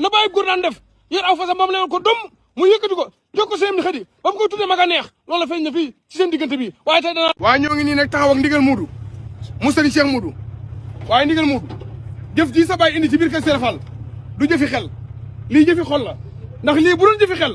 na bàyyi góor daan def yor aw fasam bam leewal ko dom mu yëkkati ko jox ko seen xëdi ba mu ko tuddee maga neex loolu la feeñ na fii ci seen diggante bi waaye tey dana waaye ñoo ngi nii nag taxaw ak ndigal muudu mu sëriñ Cheikh Muudu waaye ndigal muudu jëf ji sa baay indi ci biir kër Serafal du jëfi xel lii jëfi xol la ndax lii bu doon jëfi xel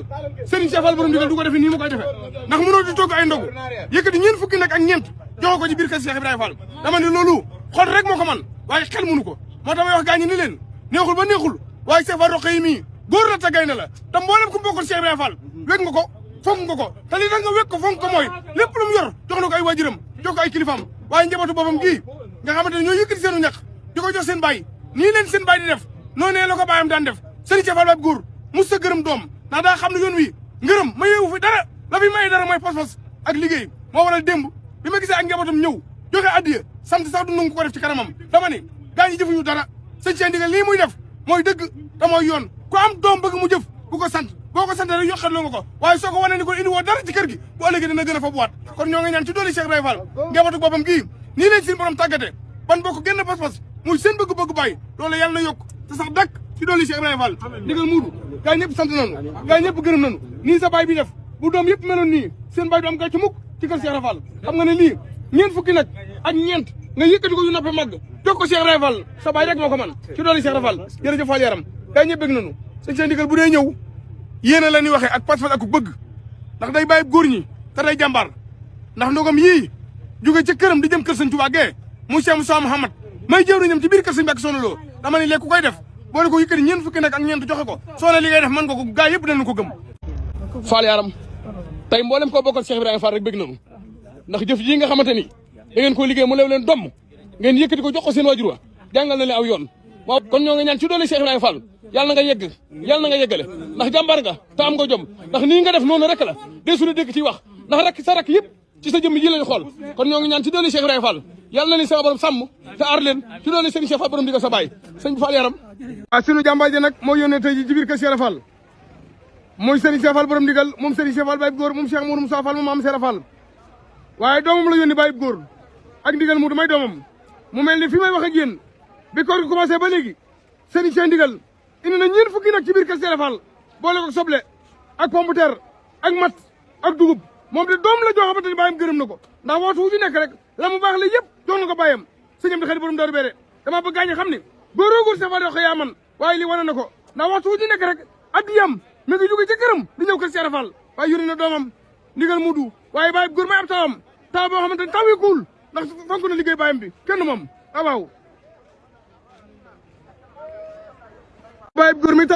sëriñ Cheikh Fall borom ndigal du ko defee nii mu koy defee ndax mënoo di togg ay ndogu yëkkati ñeent fukki nag ak ñeent joxe ko ci biir kër Cheikh Ibrahima Fall dama ne loolu xol rek moo ko man waaye xel mënu ko moo tax may wax gaa ñi ni leen neexul ba neexul waaye Cheikh Fall roqe yi mii góor la te gaynde la te mboolem ku bokkul Cheikh Ibrahima Fall wekk nga ko fonk nga ko te li tax nga wekk ko fonk ko mooy lépp lu mu yor jox na ko ay waajuram jox ko ay kilifaam waaye njabootu boppam gii nga xamante ne ñoo yëkkati seenu ñax di ko jox seen baay nii leen seen baay di def noonee la ko baayam daan def sëriñ Cheikh Fall baab góor mus sa gërëm doom ndax daa xam ne yoon wi ngërëm ma yeewu fi dara la fi maye dara mooy pas-pas ak liggéey moo waral démb bi ma gisee ak njabootam ñëw joxe addiya sant sax du nangu ko def ci kanamam dama ni gaa ñi jëfuñu dara sëñ Cheikh Ndigal lii muy def mooy dëgg te mooy yoon ku am doom bëgg mu jëf bu ko sant boo ko sant rek yokkat loo nga ko waaye soo ko wane ni ko indi woo dara ci kër gi bu ëllëgee dina gën a fa buwaat kon ñoo ngi ñaan ci dooli Cheikh Ibrahima Fall njabootu boppam gii nii leen seen borom tàggate ban bokk genn pas-pas muy seen bëgg-bëgg bàyyi loolu yàlla na yokk te sax dakk ci dooli Cheikh Ibrahima Fall ndigal muudu gaa ñëpp sant nañu gaa ñëpp gërëm nañu nii sa baay bi def bu doom yëpp meloon nii seen baay du am gàcce mukk ci kër Cheikh Ibrahima Fall xam nga ne lii ñeent fukki nag ak ñeent nga yëkkati ko yu noppe màgg jox ko Cheikh Ibrahima Fall sa baay rek moo ko man ci dooli Cheikh Ibrahima Fall jërëjëf Fall yaram gaa ñëpp bëgg nañu sëñ Cheikh Ndigal bu dee ñëw yéena la ñuy waxee ak pas-pas ak ku bëgg ndax day bàyyi góor ñi te day jàmbaar ndax ndogam yii jóge ca këram di jëm kër sëñ Tuubaa gee mu Cheikh Moussa Mouhamad may jëwriñam ci biir kër sëñ Mbàkke Soxna Lo dama ne léegi ku koy def boo ne ko yëkkati ñeent fukki nag ak ñeent joxe ko soo ne li ngay def mën nga ko gaa yëpp danañ ko gëm Fall yaram tey mboolem koo bokkal Cheikh Ibrahima Fall rek bëgg nañu ndax jëf ji nga xamante ni da ngeen ko liggéey mu leew leen domm ngeen yëkkati ko jox ko seen waajur wa jàngal na leen aw yoon waaw kon ñoo ngi ñaan ci doole Cheikh Ibrahima Fall yàlla na nga yegg yàlla na nga yeggale ndax jàmbaar nga te am nga jom ndax nii nga def noonu rek la dee suñu dégg ci wax ndax rek sa rak yëpp ci sa jëmm ji lañu xool kon ñoo ngi ñaan ci doole Cheikh Ibrahima Fall yàlla na leen sama borom sàmm te aar leen ci doole Serigne Cheikh Fall borom digal sa baay sëñ bi Fall yaram waaw sunu jàmbaar ji nag moo yónnee tey ji ci biir kër Cheikh Fall mooy Serigne Cheikh Fall borom digal moom Serigne Cheikh Fall baay góor moom Cheikh Mourou Moussa Fall moom am Cheikh Fall waaye doomam la yónni baay góor ak ndigal mu may doomam mu mel ni fi may wax ak yéen bi koor gi commencé ba léegi Serigne Cheikh Ndigal indi na ñeent fukki nag ci biir kër Cheikh Fall boole ko soble ak pomme de terre ak mat ak dugub moom de doom la joo xamante ni bàyyam gërëm na ko ndax waxtu wu ci nekk rek la mu baax la yëpp jox na ko bàyyam sëñam di xarit borom daaru beere dama bëgg gaañ xam ni góoróogóor Cheikh Fall yoo yaa man waaye li wane na ko ndax waxtu wu ci nekk rek addiyam mi ngi jóge ci këram di ñëw kër Cheikh Fall waaye yónni na doomam ndigal mudu waaye bàyyi góor may ab tawam taw boo xamante ni taw yi kuul ndax fonk na liggéey bàyyam bi kenn moom waaw bàyyi góor mi